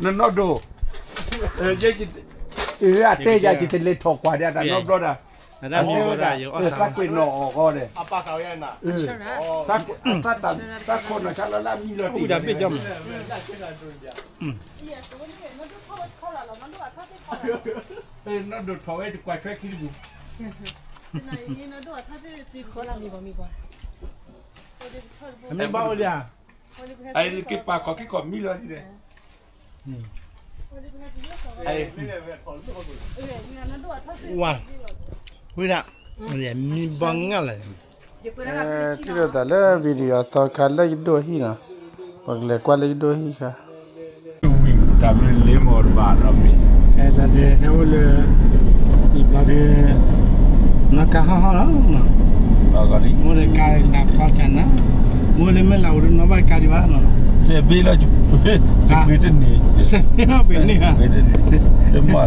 နနီၢ်ဒိၣ်, အတဲယၤ ယတလဲၤထီၣ်ကွၢ်ဒံး တၢ်နီတဘျီဒၣ်, သးကွံာ်နီၣ်အီၣ်ဃီဒီး, သးခိၣ်နီၣ်ဆါလီၤလၢအမံလီၤတံၢ်, နီၢ်ဒိၣ်ထီၣ်ဝဲတကွၢ်ထွဲခံတပူၤ, မ့ၢ်ဘၣ်အိၣ်ဒံးဧါ, အက့ၤပာ်ခီၣ်ခံခီၣ်မံလီၤဒံး, ဝၤ, ဝံၤဒၣ်, မံဘီငါလၢာ်, ထံၣ်လိာ်သးလၢ video အသီခါလၢယဒိၣ်ဟံၣ်နီၤ, ပကလဲၤကွၢ်လၢယဒိၣ်ဟံၣ်ခါ ဝံၤတၢ်မ့ၢ်လ့မီၢ်တဘၣ်ဒီးမ့ၢ်, ဟဲလၢဒ်ဟဲအိၣ်လၢ, ဘျီဒ်, နီၢ်ကါဟီၣ်ဟီၣ်လီၤ, မိၢ်လၢကါတၢ်ဖီတၢ်နၤ, မိၢ်လၢမ့ၢ်လၢအိၣ်ဒီးနီၢ်ဘၣ်ကါဒံးဘၣ်နီၤ, စဲးဘ့လီၤ, ယဖုတန့ၢ်, စဲးဘ့လီၤဖဲန့ၣ်ဧါ,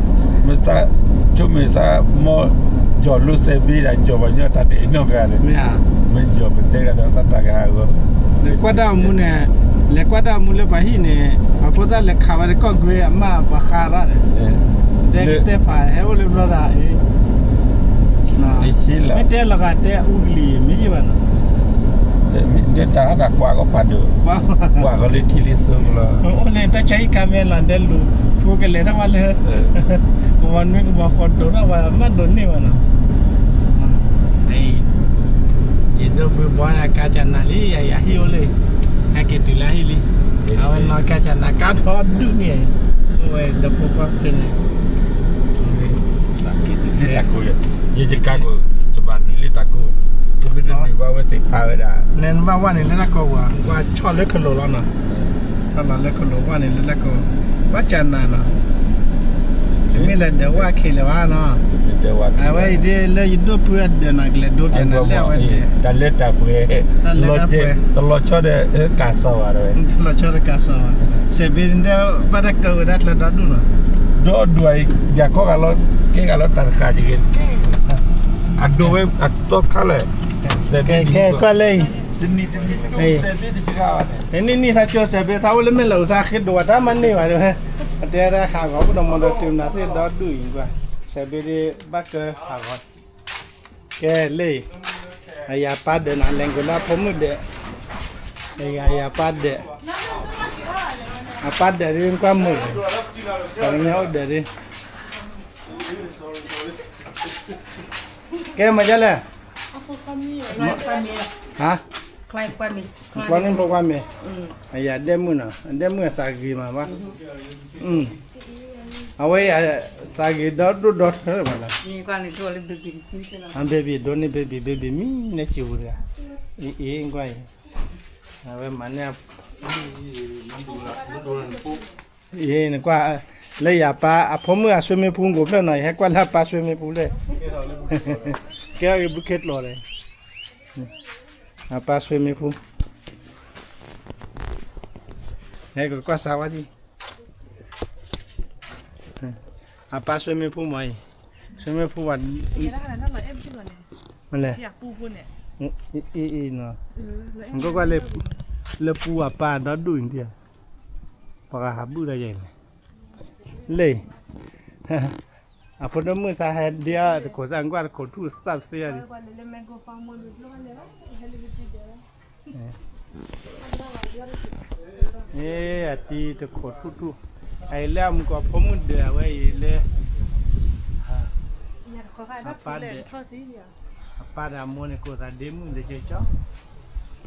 မ့ၢ်သး, ဆိမ့ၢ်သး, မ့ၢ်, ကၠီၤလိစဲးဘ့ဒၣ် ကၠီၤပှၤညီတၢ်တအဲၣ်နီတဂၤလဲၣ်, မ့ၢ်ကၠီၤပတဲကဒီးသးတၢ်ကဟးဂီၤ, လဲၤကွၢ်တၢ်အမူန့ၣ်, လဲၤကွၢ်တၢ်အမူလၢပှၤဟံၣ်န့ၣ်, အဖိသၣ်လဲၤခးဝဲတကီၢ်ကွ့အမါပှၤဃါရၣ်ဒီး, တဲတဲဖးဟဲအိၣ်လၢဘျီဒၣ်, မ့ၢ်တဲလီၤဂာ်တဲအူကလံၤမ့ၢ်ယံၤဘၣ်နီၤ, ဒီးတၢ်ဟးတၢ်ကွၢ်ကီဖးဒိၣ်, ကွၢ်ကီလၢထံလၢသိလီၤ, အိၣ်န့ၣ်တၢ်ဆါဟံၣ်ကါမ့ၢ်လီၤဒဲလူၤ, ဖိကလဲၤထီၣ်ဝဲလၢ, ကဝီၤနွံကဝီၤဃီဒိၣ်ထီၣ်ဝဲမ့ၢ်ဒိၣ်န့ၢ်ဘၣ်နီၤ, ယဒိၣ်ဖုဘီန့ၣ်ကါကနၤလံ ယၤဟံၣ်အိၣ်လံ, ဟဲက့ၤတုၤလၢဟံၣ်လံ, အဝဲနီၢ်ကါကနၤကါထီဒုၣ်န့ၣ်, အိၣ်ဝဲဒီဖိပှၢ်ဖဲန့ၣ် ယတကါကိၢ်, ယဘၣ်နုာ်လၢတၢ်ကိၢ်, ယမ့ၢ်တနုာ်ဘၣ်ဝဲသ့ၣ်ဖးဝဲဒၣ်, နဘၣ်ဝဲန့ၣ်လၢတၢ်ကိၢ်ဝဲ, ကွၢ်ဆီၣ်လၢခလိာ်လီၤနီၤ, ဆီၣ်လီၤလၢခလိာ်ဝဲန့ၣ်လၢတၢ်ကိၢ်, ဘၣ်ကနၤနီၤ, တမ့ၢ်လၢဒၢးဝဲခံလၢၤဘၣ်နီၤ, အဝဲအံၤဒ်လၢယဒိၣ်ဖုအဒၢးနီၤ ကလဲၤဒိပျဲနၤလၢအဝဲဒၢး, တၢ်လၢတၢ်ပှဲၤ, တၢ်လၢတၢ်ပှဲၤ, တလီၤဆီဒီးကးစီၤဘၣ်, တလီၤဆီဒီးကးစီၤဘၣ်, စဲးဘ့ဒၣ်ဘၣ်တၢ်ကဝဲဒၣ်ချၢဒီဒူၣ်နီၤ, ဒီဒူၣ်အံၤ ယၤခီဂာ်လီၤ, ကဲဂာ်လီၤတၢ်တဃာ်က့ၤ, အဒိဝဲအတီခါလဲၣ်, ကဲကွၢ်လၢအံၤ, တနံၤတနံၤ, နံၣ်နံၣ်သးကၠိစဲးဘ့ သးအိၣ်လၢမ့ၢ်လၢာ်သးဃ့ဒိးဝဲတၢ်မၤန့ၢ်ဘၣ်, အတဲဒၣ်ဟးဂီၤအိၣ်ဒီးမၤဒီးတုၤမနုၤသ့ၣ်ဒီဒူၣ်အံၤကွၢ်, စဲးဘ့ဒၣ်ဘၣ်ကဟးဂီၤ ကဲလၢ, အယၤပၢ်ဒၢးနၤ လဲၤကလၢဖိမုၣ်ဒၢး, အယၤပၢ်ဒၢး, အပၢ်ဒၢးဒ်ကွၢ်မုာ်, ပှၤကညီအိၣ်ဒၢးဒ်, ကဲမၤဒ်လဲၣ်, ဟါ, ကျီန့ၢ်ဖိကွၢ်မ့ၢ်, အယၤဒဲမုၣ်နီၤ ဒဲမုၣ်အသးဂ့ၤမးဘၣ်, အဝဲအံၤ သးဂ့ၤဒီဒိၣ်ဒီထၢဘၣ်လီၤ, baby ဒိၣ်န့ၢ် baby baby မံန့ၢ်စံးဝဲတဂၤ, အ့ၣ်ကွၢ်အံၤ, အဝဲမၤန့ၢ်, အ့ၣ်နကွၢ်, လၢယၤပၢ်အဖိမုၣ်အ swimming pool ကိးဖျၢၣ်နီၤ ယဟဲကွၢ်လၢအပၢ် swimming pool လၢ, ကဲအီၤဂ့ၤဘုခ့ကျိာ်ဒီး, အပၢ် swimming pool, ဟဲကကွၢ်စၢ်ဝဲဒၣ် အပၢ် swimming pool မ့ၢ်အံၤ, swimming pool ဝဲ, မလဲၣ်, နကွၢ်ကွၢ်လၢ, လၢပူၤအပၢ်ဒီဒူၣ်အံၤဒ်, ပှၤဂၤဟးဘုၣ်ဒီးယဲၢ်န့ၣ်, လၢ, အဖိဒိၣ်မုၣ်သးဟဲဒ့တခိၣ်သၣ်ကွၢ်တခိၣ်ထူၣ်သၣ်သ့ၣ်အံၤ အ့ အတံၤတခိၣ်ထူၣ်ထူၣ်, အအံၤလၢအမုၢ်ကီၢ်ဖိမုၣ်ဒၢးအဝဲအံၤလၢ, အပၢ်ဒၢး, အပၢ်ဒီးအမိၢ်န့ၣ် ကိးသးဒ့မုၣ်ဒၢးကၠီ,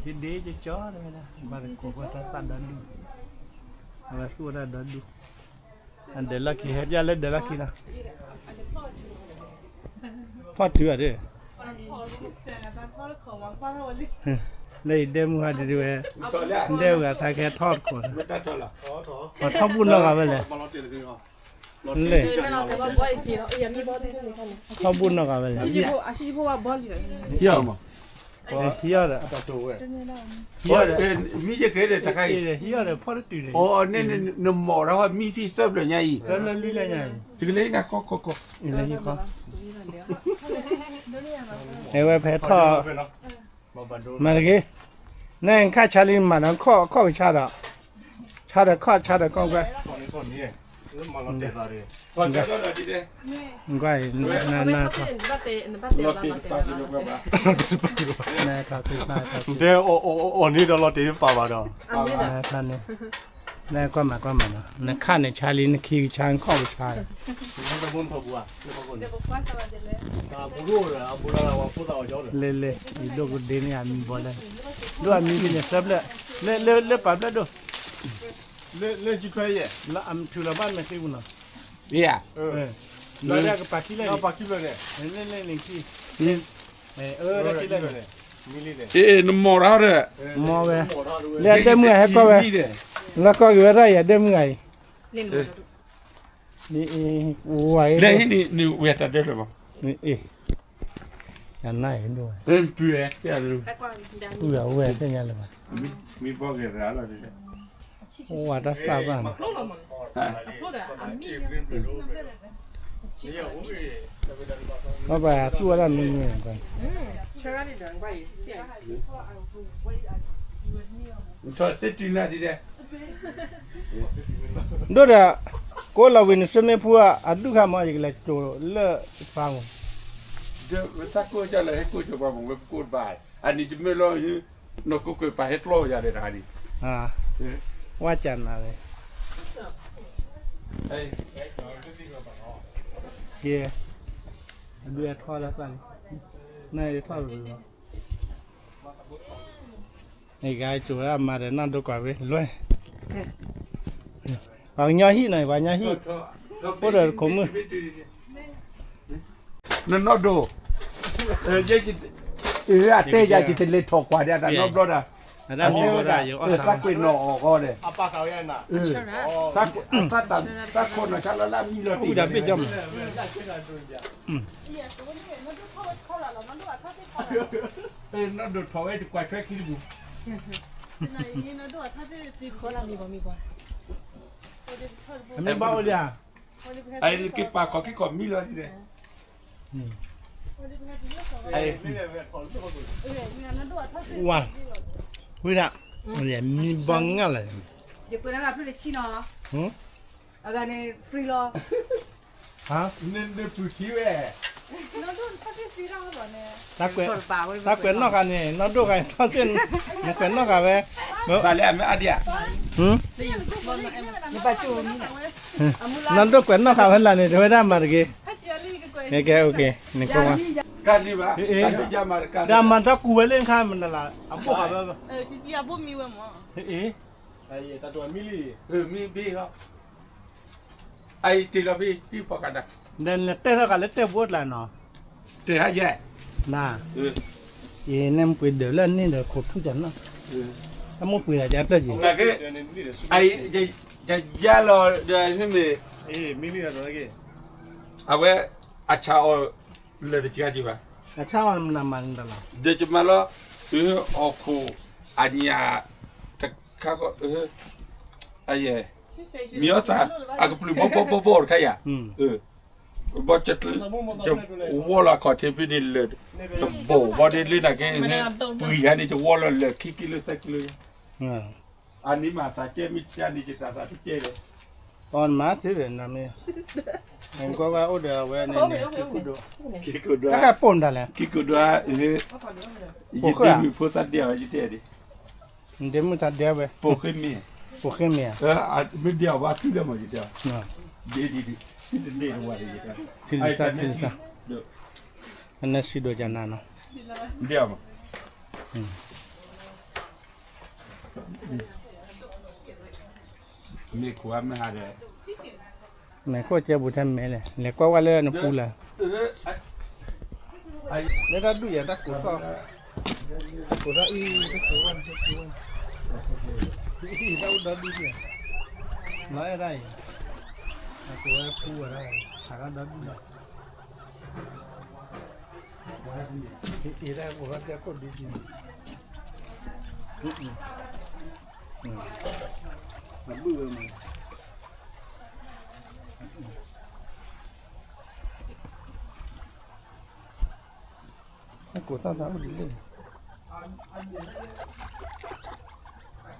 ဒ့ဒ့ကၠီတဲဝဲဒၣ် ဘၣ်တခိၣ်ဖိသၣ်သၣ်ဒီဒူၣ်, အဝဲသူၣ်ဝဲဒၣ်ဒီဒူၣ်, အဒၢးလီၢ်ခံ ဟဲပျၢ်လၢဒၢးလီၢ်ခံလီၤ ဖီၣ်တုၤအီၤဒီး, လၢယဒဲမုၢ်ဟးဒုးဒုးဝဲ, ဒဲဝဲသးကဲထီၣ်တခိၣ်, ပှၤထီၣ်ဘူၣ်နီၢ်ဂၤဝဲလဲၣ်, လၢ, ထီၣ်ဘူၣ်နီၢ်ဂၤဝဲလဲၣ်, ဟံၣ်အီၤဒီး, မ့ၢ်ယကဲဒီးတခါအံၤ, ဟံၣ်အီၤဒီးဖီၣ်တတုၤန့ၣ်, နမီၢ်ဒီးမံသံသၢဖျၢၣ်ညါအံၤ, သၢဖျၢၣ်လွံၢ်ဖျၢၣ်ညါအံၤ, တကလဲၤနၤခီခီခီ, အဝဲဖဲထီၣ်, မၤတဂ့ၤ, နခၣ်ဆါလံမၤဒီးခီၣ်ခီၣ်ကဆါဒီး, ဆါဒီးခီၣ်ဆါဒီးခီၣ်ကွဲ, နမၤလီၤတဲာ်သးဒီး ကွၢ်အံၤ နနထီၣ် နထီၣ် တဲအီၤန့ၣ်ဒီးလီၤတဲာ်တပာ်ဘၣ်ဒီး နထီၣ်န့ၣ် နကွၢ်မၤကွၢ်မၤနီၤ နခါန့ၣ်ဆါလံ နခံကဆါ နခီၣ်ကဆါ လဲၤလဲၤ ယဒိၣ်ကဒ့န့ၣ် အမံၤဘီလဲၣ် ဒိၣ်အမံၤဖဲန့ၣ် သၢဖျၢၣ် လၢ လၢ လၢပာ်ဖျၢၣ်ဒိၣ် လၢအမံၤထုးလီၤဘၣ်မဲာ်သ့ပူၤနီၤ လၢအကပာ်ခံဖျၢၣ်န့ၣ် လၢလၢန့ၣ်ခံ အၢ တၢ်ခံဖျၢၣ်န့ၣ် နမီၢ်ရၢ်ဒီး မီၢ်ဝဲ လၢအဒဲမုၢ်ဂၤဟဲကီၢ်ဝဲ လၢကီၢ်က့ၤဝဲဒၣ်အံၤအဒဲမုၢ်ဂၤအံၤ ဝဲ လၢဟံၣ်န့ၣ် နဝဲတၢ်ဒၢလၢၤဘၣ် အ့ၣ် နနၢ်အံၤဒိၣ်ဝဲ ပုၢ်ဝဲ ပုၢ်ဝဲ ဝဲသ့ၣ်ညါလၢၤဘၣ် မ့ၢ်ဘီဂ့ၤရၤလီၤ အိၣ်ဝဲတၢ်သၣ်ဘၣ်နီၤ ဘၣ်ဘၣ်သူၣ်ဝဲဒၣ်မနုၤမနုၤ ဒိၣ်ဒီး ကိးလီၤဝံၤနစုမ့ၢ်ဖူအဒူၣ်ခါမး ယကလဲၤကၠိလၢပှၤမူ တၢ်ကိၢ်ကၢ်လၢဟဲကိၢ်ကၠိပှၤမူဝဲပကိၢ်တဘၣ် အနံၤတမ့ၢ်လီၤ နီၢ်ကိးကွဲးပာ်ဟဲကျီယၤဒီးတခါန့ၣ် ဝဲကနၤလဲၣ် ကဲ အဒုးအထီၣ်လၢသၣ်န့ၣ် နထီၣ်လီၤ နကကၠိၤဒၣ်မၤဒီးနီၢ်ဒိကွၢ်ဝဲ လွဲၢ် ပှၤကညီဟံၣ်နီၤ ပှၤကညီဟံၣ် အိၣ်ဒီးခိးမုၢ် နနီၢ်ဒိ အတဲယၤ ယတလဲၤထီၣ်ကွၢ်ဒၣ်တၢ်နီတဘျီဒီး သးကွံာ်နီၢ်အီၣ်ဃီဒီး သးခိၣ်နီၢ်ဆါလီၤလၢအမံၤလီၤတံၢ် နီၢ်ဒိထီၣ်ဝဲတကွၢ်ထွဲခံတပူၤ အမ့ၢ်ဘၣ်အိၣ်ဒံးဧါ အက့ၤပာ်ခီၣ်ခံခီၣ်မံလီၤဒ်လဲၣ် ဝါ ဝံၤဒၣ် မံဘီငါလၢ ယကွဲးနဂၤဖျိလၢဆံနီၤ အဂၤန့ၣ် free လီၤ နပုၢ်ထံဝဲ တၢ်ကွဲးနီၢ်ဃာ်န့ၣ် နီၢ်ဒိၣ်ဃာ်ထီၣ်သ့ၣ် နကွဲးနီၢ်ဃာ်ဝဲ ဘၣ်လဲၣ်အမ့ၢ်အါဒံးဧါ နီၢ်ဒိၣ်ကွဲးနီၢ်ဃာ်ဝဲလၢ်န့ၣ် တဝဲဒၣ်မၤတဂ့ၤ ကဲ နကွၢ် ဒီးမၤတၢ်ကူးဝဲလၢခါမနုၤလၢ အဘိၣ်ဃာ်ဝဲ အ့ အံၤတ့ၢ်လီၤဖဲ ဖဲပှၤကဒါ ဒီးနတဲထီၣ်ကးလၢတဲဘိတလးနီၤ တဲဟါယဲ နၤ ယန့ၢ်မ့ၢ်ပှ့ၤဒၢးလၢန့ၣ်ဒီးခိးထူၣ်ကနၣ် တၢ်မိၢ်ပှ့ၤဂၤယါဖျၢၣ်က့ၤ ယယါလီၤဒီးဟံးန့ၢ် အဝဲ အဆါအီၤ လၢာ်တကါက့ၤဘၣ် အဆါအီၤမနုၤမၤနုၤလီၤ ဒီးယမၤလီၤ အီၣ်ခိၣ် အညၣ် တခါခီ အယဲၢ် မံၤအီၣ်သး အကပျုၤဘီဘီဘီဘီတခါယၤ ဘီ ယဝီလီၤအခီၣ်ထံးဖဲန့ၣ်လၢာ် တဘိၣ်ဘီဒ်လၢနာ်က့ ပှံၤယၤန့ၣ် ယဝီလီၤလၢာ်ခံကံလိသၢကံလိ အန့ၣ်မၤသးကဲမ့ၢ်ကန့ၣ် ယတၢ်သးတကဲဒီး အီနမၤသ့ဒီးနမ့ၢ် နကွၢ်ဝဲအိၣ်ဒီးအဝဲန့ၣ်န့ၣ် ခံခိၣ်ဒွါ တၢ်ကပိာ်နတၢ်လဲၣ် ခံခိၣ်ဒွါ ယဒ့မုၣ်ဖိသၣ်ဒဲးအီၤယတဲဒၣ် နဒ့မုၣ်သၣ်ဒဲးဝဲ ပိာ်ဃ့မ့ၢ် ပိာ်ဃ့မ့ၢ်ဧါ မ့ၢ်ဒဲးအီၤဘၣ်သုလၢမၤယတဲ ဒ့ဒ့ဒ့ သုတန့ၢ်တဝၤဒ်ယတဲ ထံလီၤသၣ်ထံလီၤသၣ် အနၢ်စံဒိးကနၤနီၤ ဒဲးအီၤမး မ့ၢ်ခိၣ်အမ့ၢ်ဟးဒီး မဲာ်ခိၣ်ကဲပူၤထဲမဲာ်လဲၣ် လဲၤကွၢ်ဝဲလၢနပူၤလၢ် လၢတၢ်ဒူၣ်ယၤတၢ်ကိးထီၣ် ကိးထီၣ်အံၤ တၢ်ကိးဝဲ တၢ်ကိးဝဲ တၢ်အိၣ်ဒီဒူၣ်န့ၣ် လီၤအဲၣ်ဒၣ်အံၤ အကိးဝဲဖူဝဲဒၣ် ဟးထီၣ်ဒီဒူၣ်လီၤ အ့ၣ်ဒၣ်ကိးထီၣ်တဲခိၣ်ဒ်န့ၣ် အဘုၣ်ဝဲမး ကိးသၣ်သၣ်အိၣ်ဒ်လဲၣ် တၢ်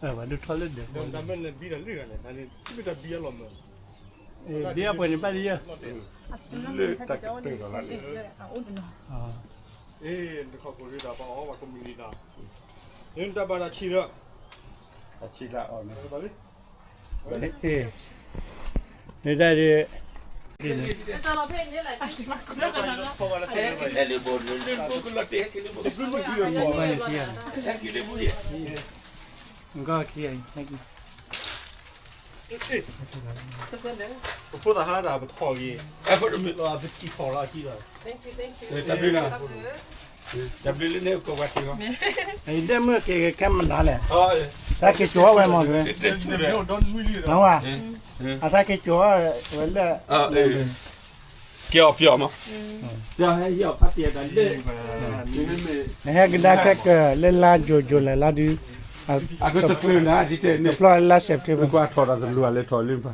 ဘၣ်ဒိၣ်ထီၣ်လၢဒၢး, ဘံတၢ်လံၣ်ဂၤန့ၣ်, ဘံအပှဲၤန့ၣ်ဘၣ်လံယဲ, လၢတၢ်ကတၢၢ်လီၤလၢ, အ့ၣ် နတခီကိးရံၣ်ဒီးပှၤအီၣ်ပှၤကမံးလံနီၤ, နတၢ်ဘၣ်တၢ်ဆံးဒီး, တၢ်ဆံးလၢအီၤန့ၣ်, နတၢ်ဒ် ပဖိသၣ်ဟါဒၣ်ပထီၣ်ဂ့ၤ, ပထံၣ်ထီၣ်လီၤအကံၢ်ဒီး, တၢ်ဘျုးလၢန့ၣ်ကီးဝဲထံၣ်လီၤ, ဒဲမုၢ်က့ၤခဲမနုၤလဲၣ်, တၢ်က့ၤကၠီၤဝဲမ့ၢ်, နဝဲ, အတၢ်က့ၤကၠီၤဝဲလၢ ကဲအီၤပျီမး, ဟဲအီၤဖးတံၢ်တၢ်လၢ, နဟဲကဒါခဲကၢၢ်လၢလါယိၤယိၤလဲၣ်လါဒု, အကတကျၢၤနၤဒ်တဲန့ၣ်, တဖျီလါစဲးပထ့ဘၢၣ်, ကွၢ်ထီၣ်ဒီးတလူၤအလဲၤထီၣ်လၢပှၤ,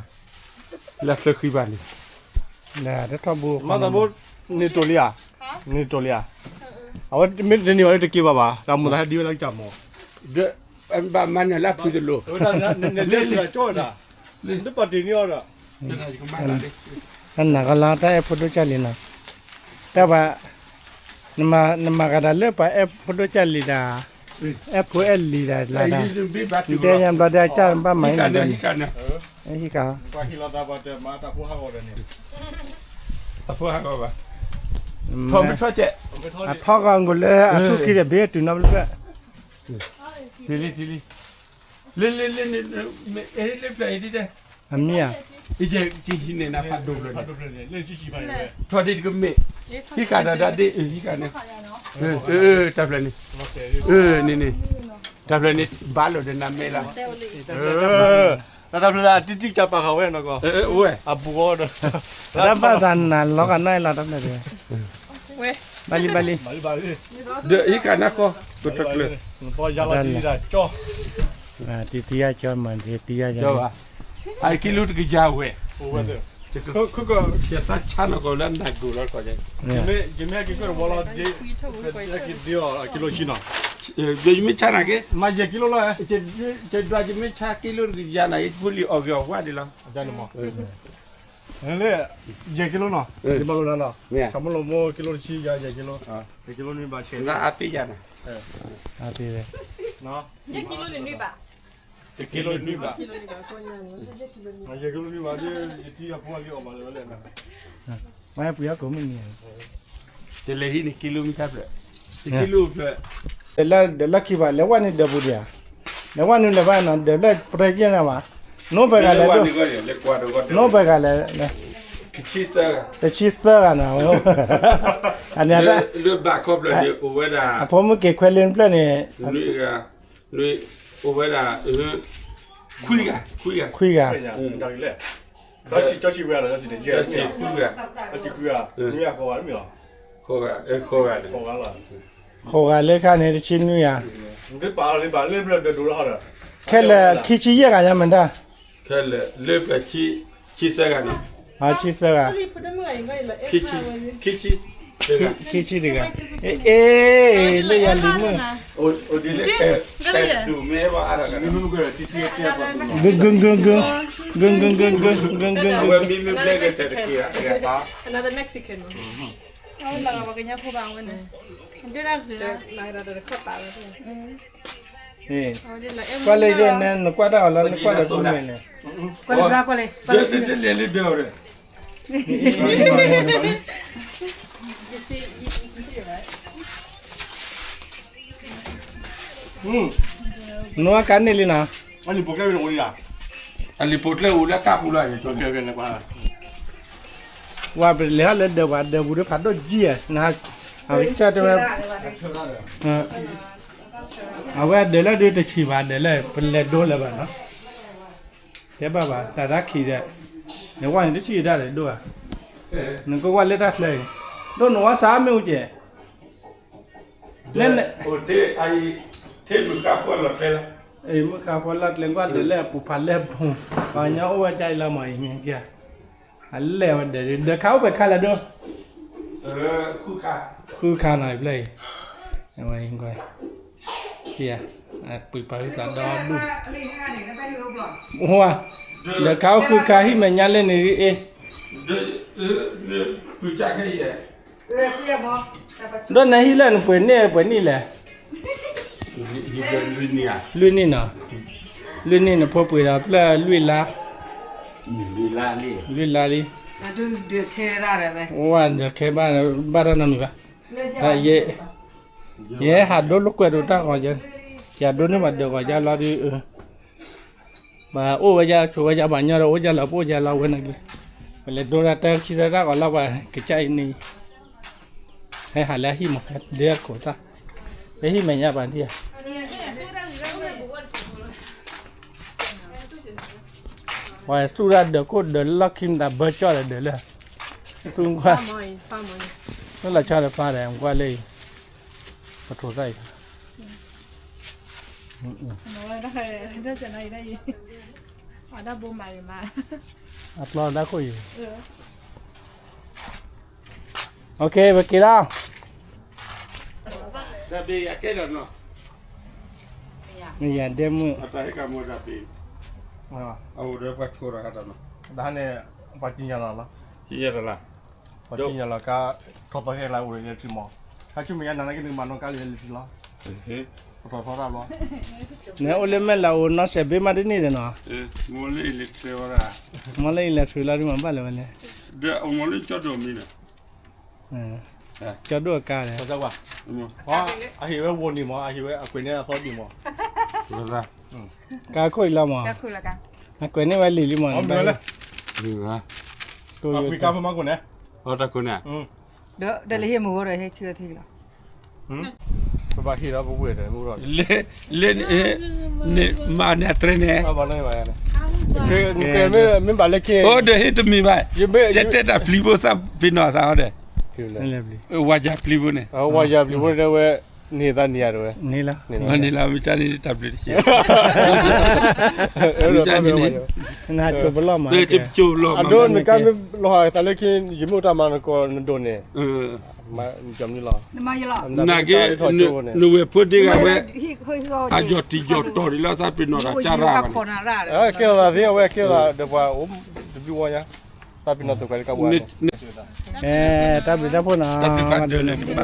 လၢချၢဃံဘၣ်န့ၣ်, လၢတထီဘိ, မၤသးဘိ, န့ၣ်တိၢ်လံဧါ, န့ၣ်တိၢ်လံဧါ, အဝဲမ့ၢ်တန့ၢ်ဘၣ်လၢတက့ၤဘၣ်ဘၣ် တၢ်မိၢ်သးဟဲဒံးဝဲလၢကစၢ်မီၤ, ဘၣ်မၤနၢၤလၢဖုတလိၤ, လၢလၢကၠီဒၣ်, တပာ်တ့ၢ်န့ၢ်အီၤဒီး တနာ်ကလီၤ တၢ်အဲၣ်ဖိဒိၣ်ကၢ်လံၤနီၤ, တၢ်ဘၣ်, နမၤကဒါလၢပှၤအဲၣ်ဖိဒိၣ်ကၢ်လံၤဒၣ်, အဲၣ်ဖိအဲၣ်လံၤဒၣ်လၢဒၣ်, နတဲညါဘျီဒၣ်ကၢ်ဘၣ်မၤအံၤန့ၣ်, ဟံၣ်ကၤ, အထီၣ်ဂီၤကလၢအထူၣ်ခံဒီးဘ့ၣ်တုၤနီတဖျၢၣ်, လံလံလံလံ, လၢလၢလၢလၢ မ့ၢ်အဲၣ်လၢဖျၢၣ်အံၤဒ်တဲ, အမ့ၢ်ဧါ, ဟံၣ်ကၤဒၣ်ဒၣ်ဒ့ၣ် ဟံၣ်ကၤန့ၣ်, တၢ်ဖျၢၣ်န့ၣ်, န့ၣ်န့ၣ်, တၢ်ဖျၢၣ်န့ၣ် ဘၣ်လိာ်ဒီးနမဲလီၤ, တၢ်ဖျၢၣ်န့ၣ် အတံၢ်တံၢ်ကၢ်ပာ်ဃာ်ဝဲနီၢ်ကီၢ်, အဝဲ, အဘူးဒီး, တၢ်ဘၣ်သးနၤလီၤဂာ်နီၢ်လီၤတၢ်ဖျၢၣ်တဂ့ၤ, ဘၣ်လံဘၣ်လံ, ဒီးဟံၣ်ကၤနၢ်ကီၢ်, ပတကျၢၤ, တံၢ်တံၢ်ယါကၠီ, တံၢ်တံၢ်ယါကၠီမး, တံၢ်တံၢ်ယါကၠီ, အကံလိတကယၤဝဲ, ယသးဆါနီၢ်ကီၢ်လၢနၢ်ဒိၣ်လီၤကီၢ်, ယမ့ၢ်က့ၤကၢၢ်တဝီလီၤ, က့ၤဒံးအီၤကံလိဆံနီၤ, ယမ့ၢ်ဆါနၤက့, မၤယဲၢ်ကံလိလီၤ, ယဒွးယမ့ၢ်ဆါကံလိတကယၤနၤ ယဖိလံၤအီၣ်ဂ့ၤအီၣ်ဝါဒံးလီၤ, လၢ, ယဲၢ်ကံလိနီၤ, ယဘၣ်လိာ်နၤနီၤ, ဆၣ်မိၣ်လိာ်မိၣ်ကံလိတဆံယၤ ယဲၢ်ကံလိ, ယဲၢ်ကံလိနွံဘၣ်ဆဲး, အါသ့ယၤနၤ, အါသ့ဝဲ, ယဲၢ်ကံလိန့ၣ်နွံဘၣ်, တကံလိနွံဘၣ်, ယဲၢ်ကံလိနွံဘၣ်, ယတံၢ်အဖိအလံၤအီၣ်မးလၢဝဲလဲၣ်, မ့ၢ်ပှၤကိးမုၢ်နံၤ, တလဲၤဟံးန့ၣ်ကံလိမ့ၢ်တၢ်ဖျၢၣ်, တကံလိဖျၢၣ်, ဒီးလၢခံဘၣ် လဲၤဝဲန့ၣ်ဒၢးပူၤဒံးဧါ, လဲၤဝဲန့ၣ်လဲၤဘၣ်နီၤ ဒၢးလၢပျဲကဲန့ၣ်ဘၣ်, နိဖဲဂၤလဲၣ်, နိဖဲဂၤလဲၣ်, တဆံသၢဂၤ, အန့ၣ်, လၢဘၣ်ခီဖျၢၣ်န့ၣ် အိၣ်ဝဲဒၣ်, အဖိမုၣ်က့ၤခွဲးလ့နဖျၢၣ်န့ၣ်, နွံဂၤ, နွံ, အိၣ်ဝဲဒၣ်, ခွံဂၤ, ခွံဂၤ, ခွံဂၤ, ခွံဂၤ, ဃိးဂၤလၢခါန့ၣ် တဆံနွံဂၤ, ခဲလၢာ်ခံဆံယဲၢ်ဂၤညါမ့ၢ်ဒၣ်, ခဲလၢာ်လၢပှၤ, ဆံသၢဂၤန့ၣ်, ဆံသၢဂၤ, ခံဆံတဂၤ, အ့ လၢယၤလံၤမုၣ်, ဂုၤဂုၤဂုၤဂုၤ, ဂုၤဂုၤဂုၤဂုၤ, ဂုၤဂုၤဂုၤဂုၤ, ကွၢ်လၢယဒၣ်နဲ နကွၢ်တၢ်အီၤလၢနကွၢ်လၢပူၤန့ၣ်, ကွၢ်လၢ, ကွၢ်လၢ, နဝဲကါန့ၢ်လံနီၤ, အလံာ်ပိာ်ကျဲအိၣ်လၢကါပူၤလီၤ, ဝဲပလဲၤဟီၣ်လၢဒၢးပှၤဒၢးပူၤဒီးဖးဒိၣ်ကံၢ်ဧါ, အဝဲကၢ်တဲဝဲ, အဝဲဒၢးလၢဒုးတဆံးဘၣ် ဒၢးလၢပလဲၤဒိလၢၤဘၣ်နီၤ, တဲဘၣ်ဘၣ် တၢ်တၢ်ခံးဒီး, နဝဲန့ၣ်တဆံးဒၣ်လဲာ်ဒိၣ်ဧါ, နကကွၢ်လၢတၢ်ချၢအံၤ, ဒိၣ်နဝါစးမ့ၢ်အိၣ်ကဲ, နဲ, မုၢ်ဃါဖိလီၤကျဲလၢအပူၤဖးလဲၢ်ပူၤ, ပှၤကညီအိၣ်ဝဲဒၣ်အံၤလီၤမးအံၤမ့ၢ်, အလဲၢ်ဝဲဒၣ်ဒီး ဒၢးခါအိၣ်ပှဲၤခါလဲၣ်ဒိၣ်, ဃုခါနီၤအံၤဖျၢၣ်အံၤ, အဝဲအံၤကွၢ်, ပှံၤပာ်ဝံသးဒီဒူၣ်, ဒၢးခါအိၣ်ဃုခါဟံၣ်မဲာ်ညါလၢန့ၣ်အ့ၣ်, ဒိၣ်နဟံၣ်လၢနပှဲၤန့ၢ်ပှဲၤနံၣ်လဲၣ်, လွံၢ်နံၣ်နီၤ, လွံၢ်နံၣ်နဖိပှ့ၤဒီးဖျၢၣ်လွံၢ်လါ, လွံၢ်လါလံ, ဝဲဒၢးခဲဘၣ်တၢ်နီတမံၤဘၣ်, ယဟဲဟးဒိလိာ်ကွဲးဒိးတၢ်ဂီၤ, ယဒိန့ၢ်ဘၣ်ဒၢးဂီၤယါလီၤဒုး, ဘၣ်အိၣ်ဝဲယါဆိးဝဲယါဘၣ်ညီဒီးအိၣ်ယါလီၤပအိၣ်ယါလီၤဝဲန့ၣ်က့ၤ, ပလဲၤဒိတၢ်တၢ်ခံသၢတၢ်ဂီၤလၢပှၤကစၢ်အံၤန့ၣ်, ဟဲဟးလၢအဟံၣ်မး ဟဲလၢအခိၣ်သၣ်, ဟဲဟံၣ်မဲာ်ညါပှၤဒံၣ်ဧါ ပှၤသူၣ်တၢ်ဒၢးခိၣ်ဒၢးလီၢ်ခံမတၤဘၢကၠီၣ်ဒီးဒၢးလၢ, သူၣ်ကွၢ်, လၢလီၤဆီဒီးဖျါဒီးကွၢ်လၢအံၤ, ပထိးသၣ်အံၤ, အပျီတၢ်ခိၣ်အံၤ, ပက့ၤလီၤ, မ့ၢ်ယၤဒဲမုၣ်, ဒ်န့ၣ်, ပှၤကညီလီၤ, ပှၤကညီလီၤကါ, ထီၣ်သီဟဲလၢအိၣ်လၢထံမး, ဟဲဆူမဲာ်ညါနၤနာ်က့နကမၤနီၣ်ကါလၢလၢထံမး, ပထီၣ်ထီတၢ်ဘျီ, နအိၣ်လၢမဲၢ်လးအိၣ်နီၢ်စဲးဘ့မးဒ်န့ၣ်ဒီးနီၤ, မ့ၢ်လၢအံၤလဲၤထြဲလီၤဒ်မးဘၣ်လၢၤဝဲလဲၣ်, ကၠီဒိၣ်အကါဒီး, အဟ့ၣ်ဝဲဝီၤနံၤမး အဟ့ၣ်ဝဲအကွဲးန့ၢ်အသီဒံးမး, ကါခိၣ်အံၤလီၤမး, အကွဲးန့ၢ်ဝဲလံာ်လံမး, ကါဖိမးကိးန့ၣ်, ဒီးလၢဟ့ၣ်မုၢ်ဂီၤဒီးဟဲဆူအထံလီၤ, ပဘၣ်ဟ့ၣ်ဒီးပဝဲၢ်ဒီး, လၢ, မၤန့ၣ်အတြဲန့ၣ်, မ့ၢ်ဘၣ်လၢက့, အိၣ်ဒီးဟ့ၣ်တမံၤဘၣ်, ယတဲတၢ်ပျံၤဖိသၣ်ပ့ၤနီၣ်သးဟီဒီး, ဝၤယၤပျံၤဖိန့ၣ်, ဝၤယၤပျံၤဖိန့ၣ်ဝဲ, န့ၢ်သးန့ၢ်ယၤတဝဲ, န့ၢ်လီၤ, မ့ၢ်န့ၢ်လီၤ မ့ၢ်ကန့ၣ်တၢ်ဘျုးတက့ၢ်, မ့ၢ်ကန့ၣ်န့ၣ်, နဟးကၠိပလီၢ်မး, အဒိနကါမ့ၢ်လီၤဟးသးလၢခံ ယမ့ၢ်တၢ်မၤနကီၢ်နဒိးန့ၣ်, လီၤ, နာ်က့, နဝဲၢ်ဖိဒ့ဂၤဝဲ, အယီၤတံၢ်ယီၤတီၤဒ်လၢသးပ့ၤနီၣ်တၢ်ကၢ်ရၣ်ဘၣ်န့ၣ်, ကဲသးသ့အဝဲကဲသးဒီးပှၤအိၣ်, တဘျုးဝီညါ, သးပ့ၤနီၣ်သုးခွဲးလၢကဘၣ်, တၢ်ဘျုးတၢ်ဖှိၣ်နီ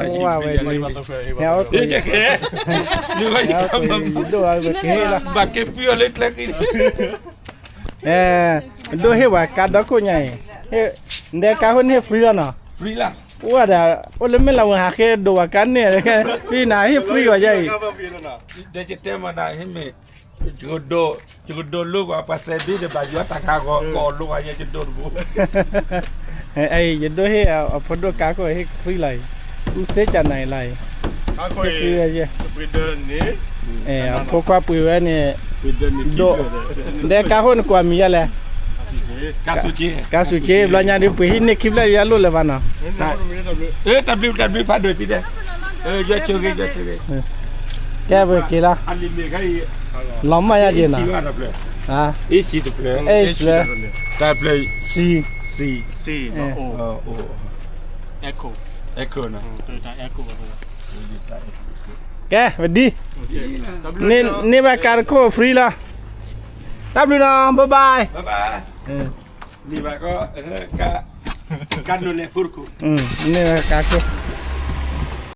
ၤ, ဝဲ, ဟဲအိၣ်, ဒိၣ်ဝဲက့ၤလီၤ, ဒိၣ်ဟ့ၣ်ဝဲကါဒီခိၣ်ညါအံၤ, ဒဲကါခိၣ်န့ၣ်ဟ့ၣ် free လီၤနီၤ, အိၣ်ဝဲဒၣ်, အိၣ်လၢမဲၢ်လးဝဲဟးဃ့ဒိးဝဲကါန့ၣ်, ဖံနၤဟ့ၣ် free ဝဲယဲအံၤ တဲမနၤဟ့ၣ်မ့ၢ်, ယကဒိးလိပှၤသဲဘ့ၣ်ဒီးဘၣ်ယွၤတၢ်ခါဂီၤကီးလိပှၤယဲယဒိးတဘိ, ယဒိးဟ့ၣ်အဖိဒိၣ်ကါခိၣ်ဟ့ၣ် free လီၤအံၤ, အူသ့ကနၤအံၤလီၤအံၤ, အဖိခွါပှ့ၤဝဲန့ၣ်, ဒိၣ်, ဒဲကါခိၣ်နကွၢ်မံၤယါလဲၣ်, ကါစူၣ်က့, ဘျီညါဒုးပှ့ၤဟံၣ်န့ၢ်ခံဖျၢၣ်ယါလိၣ်လၢၤဘၣ်နီၤ, တၢ်ဘျုးတၢ်ဘျုးဖးဒိၣ်တံၢ်ဒဲး, ယွၤဆိၣ်ဂ့ၤယွၤဆိၣ်ဂ့ၤ, ကဲပက့ၤလီၤ, လီၤမၢ်ယါက့ၤနီၤ, တဖျၢၣ်, တဖျၢၣ်, တဖျၢၣ်, ကဲပဒံ, န့ၢ်ဘၣ်ကါတခိၣ် free လီၤ, တၢ်ဘျုးနီၤ bye bye, န့ၢ်ဘၣ်ကါခိၣ်